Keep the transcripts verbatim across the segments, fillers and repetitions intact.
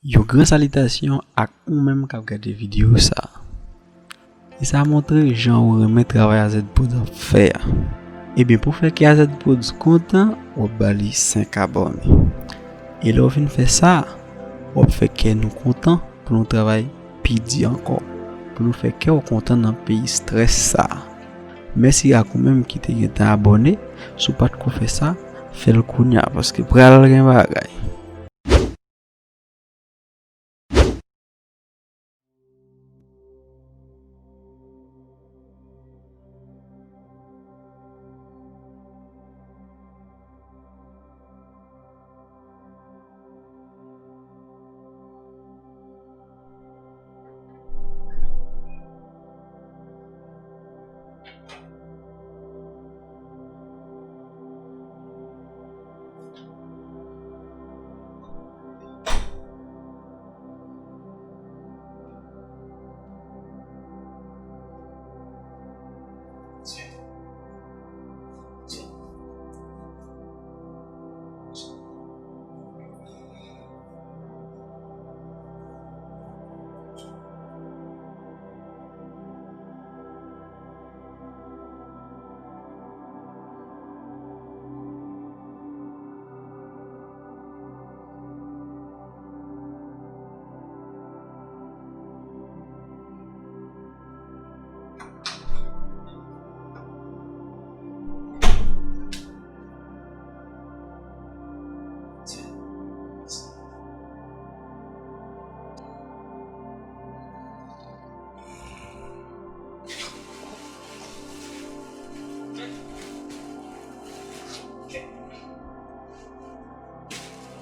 Yon gran salitasyon ak ou menm k ap gade videyo sa a. E sa montre jan ou renmen travay A Z Prod ap fè a. Ebyen, pou fè kè A Z Prod kontan, w ap ba li senk abòne. E lè w fin fè sa, w ap fè kè nou kontan pou nou travay pi di ankò, pou nou fè kè w kontan nan peyi estrès sa a. Mèsi ak ou menm ki te gentan abòne. Si w pa t ko fè sa, fè l kounye a, paske pral gen bagay.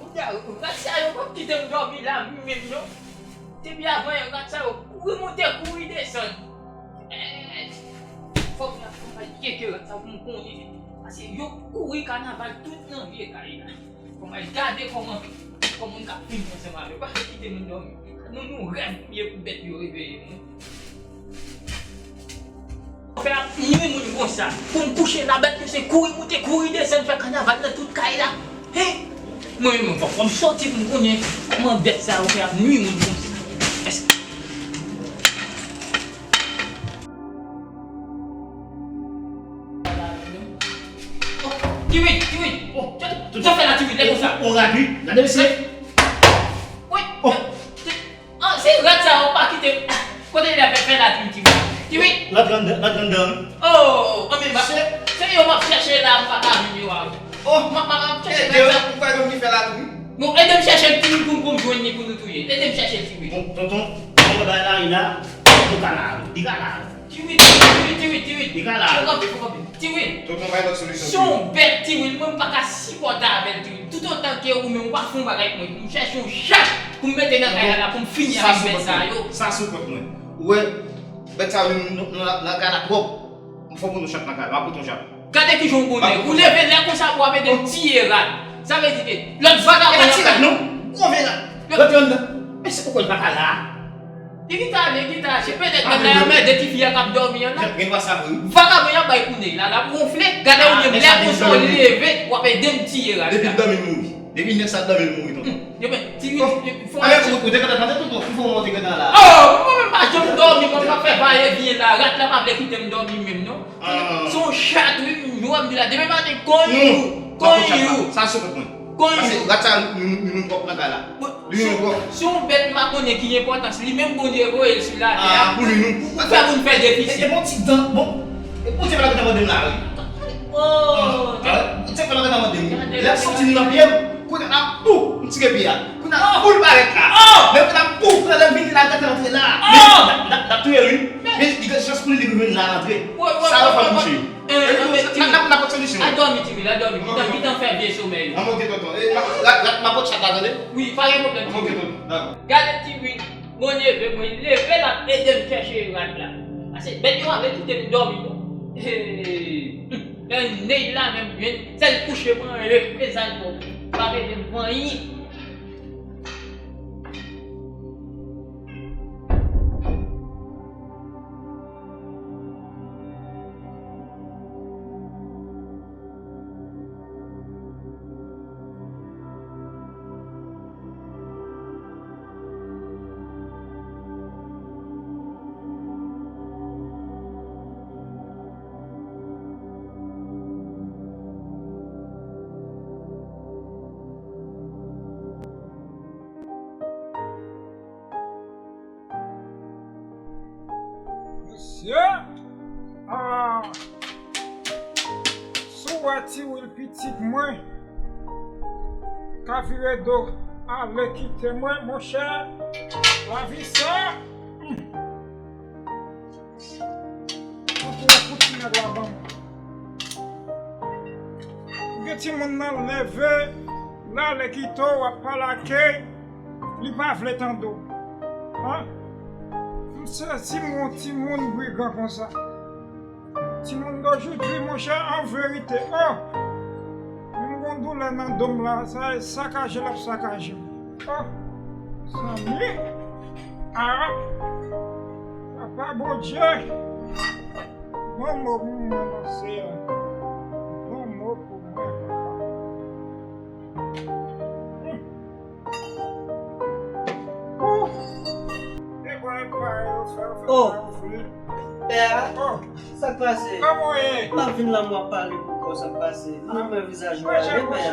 Kounye a, rat sa yo p ap kite m dòmi la menm non. Depi avan yè, rat sa yo kouri monte, kouri desann. Eh, fòk m ap konpanye ke rat sa pou m konnen. Paske yo kouri kanaval tout nan vye kay la. Fò m al gade kòman, kòman m ka fini ansanm avè yo. Pa fè kite moun dòmi. Nou, nou rèv pou ye pou bèt yo reveye nou. Fè ap nwi moun konsa. Pou m kouche la, bèt yo se kouri moute, kouri desann, fè kanaval nan tout kay la. Hen! Mwen menm, fò, fò m sòti pou m konnen kòman bèt sa yo fè ap nwi moun konsa. Èske Oh, Tiwit, Tiwit. Oh, sa, sa fè la, Tiwit, lè konsa. Oh, oh, rat, wi. Gade mesye. Wi. Oh. Ah, se rat sa, ou pa kite. Kote li ap fè la, Tiwit, Tiwit? Tiwit. Rat anndan, rat anndan. Oh, anben, se, se yo m ap chèche la, m pa ka jwenn yo a. Oh, m ap, m ap chèche rat sa. Ou pa konn ki fè la, Tiwit? Bon, ede m chèche Tiwit pou, pou m jwenn li pou nou touye. Ede m chèche Tiwit. Bon, tonton, mwen bay la, li la, li ka la, li ka la. Tiwit, Tiwit, Tiwit, Tiwit. Li ka la. Fò kanpe, fò kanpe. Tiwit. Tonton, bay lòt solisyon. Se yon bèt, Tiwit. Mwen, m pa ka sipòte avè l, Tiwit. Toutotan ke ou menm ou pa fè yon bagay pou mwen, m chèche yon chat pou m mete nan kay la, pou m fini avèk bèt sa yo. Sa sou kont mwen. Ou wè, bèt sa yo, nou, nou, nou, nan kay la twòp. M fò pou nou chat nan kay la. M ap pote yon chat. Gade kijan w bon nèg. Ou leve lè konsa pou w ap ede m tiye rat. Sa vle di ke lòt vagabon yo ap... E pa ti rat non. Gwo vye rat. Lòt yo anndan. Men se poukò l pa ka la a? Li gentan ale, gentan ale. Petèt nèg la anmède tifi a k ap dòmi an la. Gen dwa sa vre wi. Vagabon y ap bay kounye la, l ap wonfle. Gade ou menm lè konsa w leve, w ap ede m tiye rat la. Depi l dòmi l mouri. Depi nèg sa dòmi l mouri tonton. Ebyen, Tiwit, fò... Alè, ou, ou te gentan tande tonton, ki fò ou te gentan la? Oh, mwen menm pa janm dòmi, mwen pa fè vayevyen la. Rat la pa vle kite m dòmi menm non. Se yon chat wi, m jwe m di la. Demen maten, konn you, konn you. Sa sou kont mwen. Konn you. Paske rat sa, nou, nou, nou twòp nan kay la. Li nou twòp. Se yon bèt m pa konnen ki enpòtans li, menm Bondye voye l sou latè a pou nou, pou fè moun fè defisi. E bon ti dan, bon. E Bondye pa gentan mande m la wi. Oh. Bondye pa gentan mande m. Lè m soti m nan pye m, kounye a pou m tire pye a. Kounye a pou l parèt la. Men kounye a pou, kounye a lè m vini la, l gentan antre la. Men n ap, n ap touye l wi. Men li gen chans pou li, li jwenn la antre. Sa yo fè m kouche. N ap, n ap, n ap pot solisyon. Al dòmi, Tiwit, al dòmi. Gentan, gentan fè vye somèy ou. An, ok tonton. E, m ap, m ap, m ap pot chat la, tande? Wi, pa gen pwoblèm, Tiwit. Ok tonton, dakò. Gade Tiwit, mwen leve, mwen leve l ap ede m chèche rat la. Paske bèt yo pa vle kite m dòmi non. Hey, nèy la menm, jwenn sèl kouche manje, men sa l bon. Pa vle ede m fè anyen. Pati wi l pitit mwen ka vire do ale kite mwen, monchè. Lavi sa. Hmm. Mwen pou yon kout ti nèg la ban m. Ou gen timoun nan leve, l ale kite w, w ap pale ak li, li pa vle tande w. An? M sezi m wè yon timoun brigan konsa. Timoun dojou di, monchè, an verite, o! Mwen gon doulè nan do m la, sa e sakaje l ap sakaje m. O! Zanmi! A! Papa Bondye! Bon mo pou mwen, Seyè. Bon mo pou mwen, papa. Hmm. Oh! Pè a, sa k pase? M ap vin la, m ap pale pou kò, sa k pase? M renmen vizaj ou a, wi, pè a.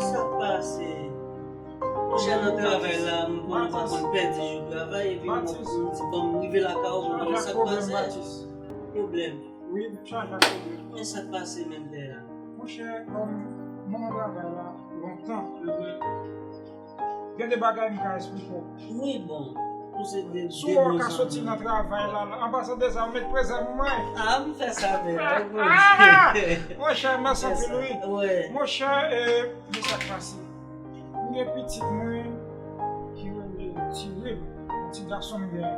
Sa k pase? Monchè, nan travay la, m konnen w pa konn pèdi jou travay, epi m di, bon, m rive lakay ou, m konnen sa k pase. Pwoblèm. Wi, m chaje ak pwoblèm. Men sa k pase menm, pè a? Monchè, kòm mwen nan travay la lontan, gen de bagay m ka esplike w. Wi, bon, nou se de, si w wè w ka soti nan travay la, la, an pasan deza, w met prezan pou mwen. A, m fè sa, pè a. Monchè, mèsi anpil, wi. Monchè, e, men sa k pase. M gen pitit mwen ki rele Tiril, yon ti gason m gen.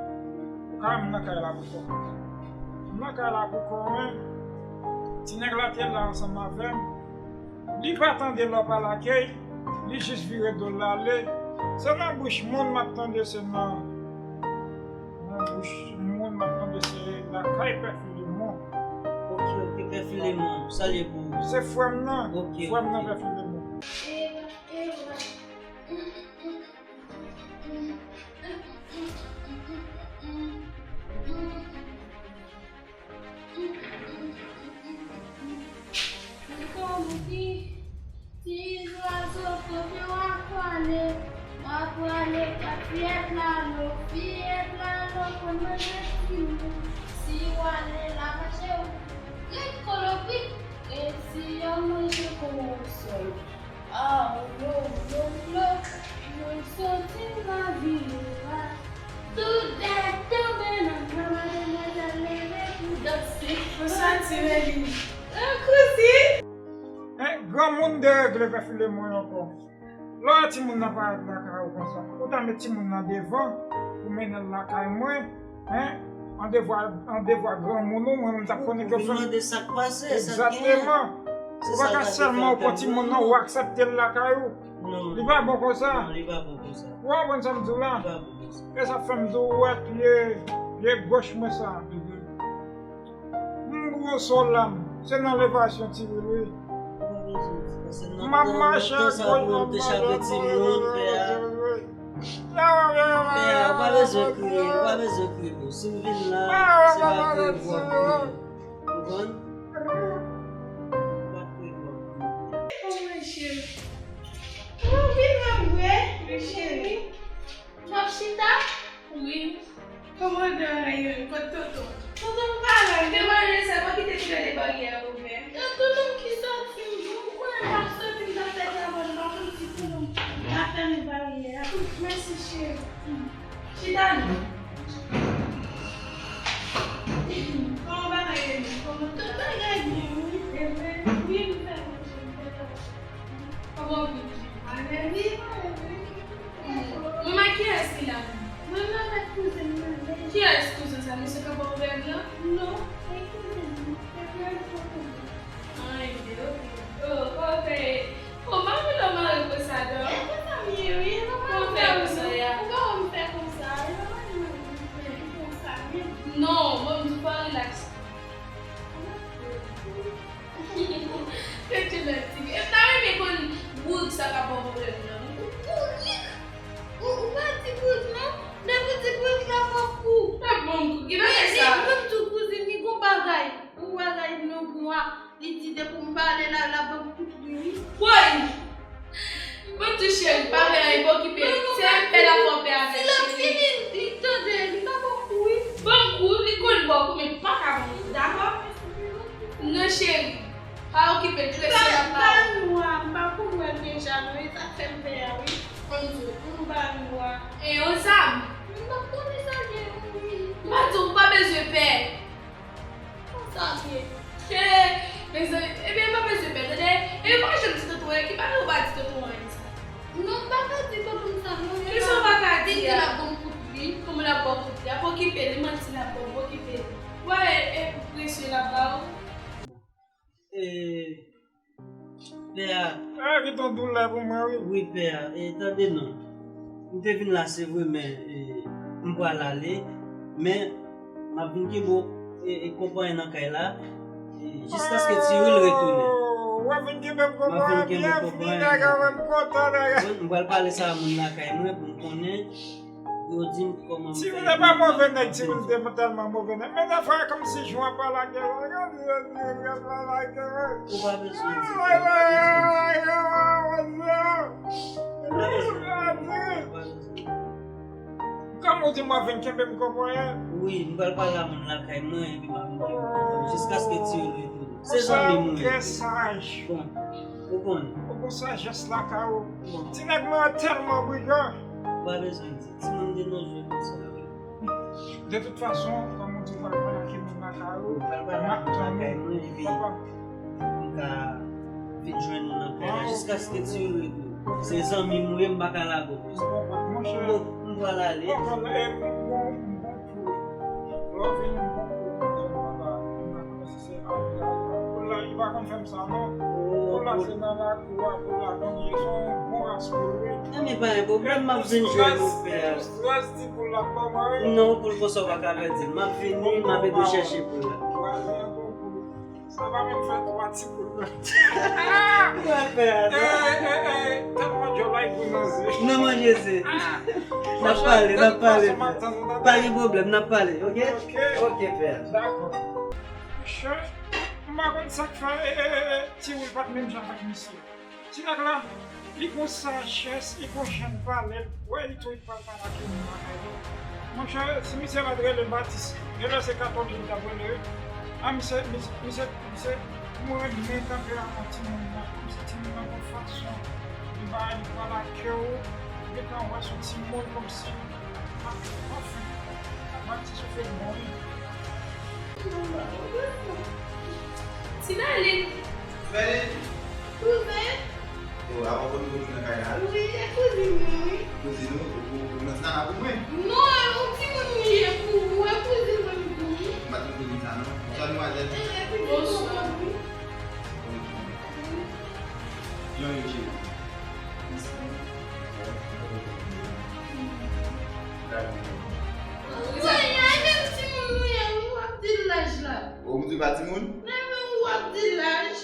Ou ka wè m nan kay la pou kò. M nan kay la pou kò mwen. Ti nèg la te la ansanm avè m. Li pa tande lè w pale ak li, li jis vire do l ale. Se nan bouch moun m ap tande, se nan, nan bouch moun m ap tande, se lakay Pè Filemon. Ok, ok, Pè Filemon, salye pou ou. Se frè m nan, frè m nan Pè Filemon. Ti zwazo, kote w a prale? W a prale pa fiyèt lalo, fiyèt lalo konn manje timoun. Si w ale la mache w ret kolobrit, e si yo manje kòwòsòy. Ah, lo, lo, lo, mwen soti nan vile la. Tout dèyè tonbe nan bra mademwazèl leve pou danse. Konsa ti Meli. An kouzi. Hein, granmoun deregle Pè Filemon ankò. Lè w wè timoun nan parèt lakay ou konsa, ou ta met timoun nan devan pou mennen l lakay mwen. Hein? An devwa, an devwa granmoun ou, mwen menm t ap konnen ke w fè m. Ou vin mande sa k pase, sa k genyen. Egzakteman. Ou pa ka sèlman ou pran timoun nan, ou aksepte l lakay ou. Non. Li pa bon konsa. Non, li pa bon konsa. Ou konprann sa m di w la? Li pa bon konsa. E sa fè m di w, ou wè pye, pye goch mwen sa. Mhm. M bwose w la, se nan levasyon Tiril, wi. M ap mache ak goch mwen. Pè a, ou pa bezwen kriye, ou pa bezwen kriye, bro. Si m vin la, se pa kriye pou w ap kriye. Konprann? Ou pa kriye pou w ap kriye. Oh, mon cheri. Ou vin la vre, mon cheri. W ap chita? Wi. Kòman bagay yo ye? Kot tonton? Tonton m pa la, li te manje sa, pa kite ti gade baryè a ouvè. E tonton m ki soti, m di w konnen m ap soti, m t ap fè travay, m pa konn si tonton m ap fèmen baryè a. Mèsi, cheri. Chita non. Kòman bagay yo ye? Kòman tout bagay byen, wi. E vre? Wi, m fè manje, m fè travay. Kòman w vin? Mwen leve. Mwen ak kiyès ki la menm? Mwen avèk kouzen mwen. Kiyès kouzen sa? Misye k ap ba w vèg lan? Non, se kouzen mwen. Se frè m, se kouzen. Ah, ebyen, oke. Oh, kòman w fè? Oh, m pa vle w mare konsa, non. E konsa m ye, wi. E pa mare konsa, ya. Ou pa wè m fè konsa. E pa mare mwen fè konsa, men. Non, mwen, m di w pa rilaks. Tèt yo bèl ti fi. E m ta renmen konn bourik sa k ap ba w pwoblèm nan. Bourik? Ou, ou pa di bourik non. Depi w di bourik la, m ap kou. L ap ban m kou. Ki bagay sa? Li, li, mwen m di w kouzin, li gon bagay. Ou bagay non bwa. Li di depi m pale la, l ap ban m kout wi, wi. Woy! Mwen di cheri, pa fè anyen, pa okipe l. Se pè l ap fè pè avè l, cheri. Si l ap fini, li tande, li pa ban m kou, wi. Ban m kou, li konn Bò koumen pa ka ban m kou, dakò? Non, cheri. Pa okipe l, presyon l ap ba ou. Ba nou a, m pa konn wè l deja, non, e sa k fè m pè a, wi. Konn di w. M ba nou a. E yon zam? M pa konnen sa gen, wi. M pa di w, ou pa bezwen pè. Konsa vre. He, mezanmi, ebyen, pa bezwen pè, tande? E pa janm di tonton an, ki bagay ou pa di tonton an sa? Non, m pa ka di tonton m sa, non. Kisa w pa ka di a? Li di l ap ban m kout li, kòman l ap ba w kout li? Ap okipe li, manti l ap ba w, okipe li. Wè, e, e presyon l ap ba w. E, Pè a. Ah, ki ton doulè pou mwen, wi. Wi, pè a. E, tande non. M te vin la, se vre, men, e, m pral ale. Men, m ap vin kenbe w, e, e, konpayi nan kay la. E, jiskaske Ti Wil retounen. Oh, w ap vin kenbe m konpayi, byenvini, nèg, mwen m kontan, nèg. M pral pale sa a moun lakay mwen pou m konnen. Yo di m kòman m fè. Ti Wil pa move nèg, Ti Wil te tèlman move nèg. Men dèfwa kòmsi jan w ap pale ak yo, ou pa bezwen di. Kòman w di m w ap vin kenbe m konpayi? Wi, m pral pale a moun lakay mwen, epi m ap vin kenbe m konpayi. Jiskaske Ti Wil retounen. Se zanmi m ou ye. Trè saj. Bon, ou konnen. Ou gon sajès lakay ou. Bon. Ti nèg mwen an tèlman briyan. Ou pa bezwen di. Timoun de nos jours konsa. De tout fason, kòm ou di, ou pral pale ak moun lakay ou, m ap tann ou. Papa. M ka vin jwenn ou nan kay la, jiskaske Ti Wil retounen. Se zanmi m ou ye, m pa ka lage w konsa. Monchè. Bon, m pral ale. Bon, bon, e, m bon, m bon pou ou. Lè w vini, m bon pou ou, m bon pou ou, papa. M pa konnen si se Poul la, li pa konn fè m sa, non. Poul la, se nan lakou a, poul la konn ye, se yon bon ras poul, wi. Ebyen, pa gen pwoblèm, m ap vin jwenn ou, pè a. Strès ti poul la, pa mwen, wi. Non, poul konsa w pa ka pèdi l. M ap vini, m ap ede w chèche poul la. Vwazen an bon poul. Sa pa menm fè twa ti poul la. Ou pral fè a, non? Eh, eh, eh, tèlman djòl la, li pou nan ze. Nan manje ze. N ap pale, n ap pale, pè. Pa gen pwoblèm, n ap pale, oke? Oke. Oke, pè. Dakò. Monchè, m pa konn sa k fè, e, e, e, e, Ti Wil pa t menm jan avèk misye. Ti nèg la, li gon sajès, li gon jan l pale, l wè li tou, li pral pale ak yon moun lakay li. Monchè, si misye pa t rele Batis, genlè se katòz li t ap rele, wi. A, misye, misye, misye, misye, mwen renmen tanperaman timoun nan, misye timoun nan gon fason, li ba, li pale ak kè w, ou gentan wè se yon timoun kòmsi, anfen, Batis ou fè l bon, wi. Ti Mèlin. Mèlin. Kouzen. Oh, avan pou nou retourne nan kay la. Wi, e kouzin mwen, wi. Kouzin ou, ou, ou nan ti nana pou mwen? Non, e yon timoun li ye pou ou, e kouzin mwen li pou ou. M pa t konn kouzin sa, non. Bonswa, demwazèl. E, e, pi bonswa, wi. Jan yo cheri. Ou wè, e menm timoun nou ye, wi, w ap di l laj la. Ou di pa timoun? Men, men w ap di l laj.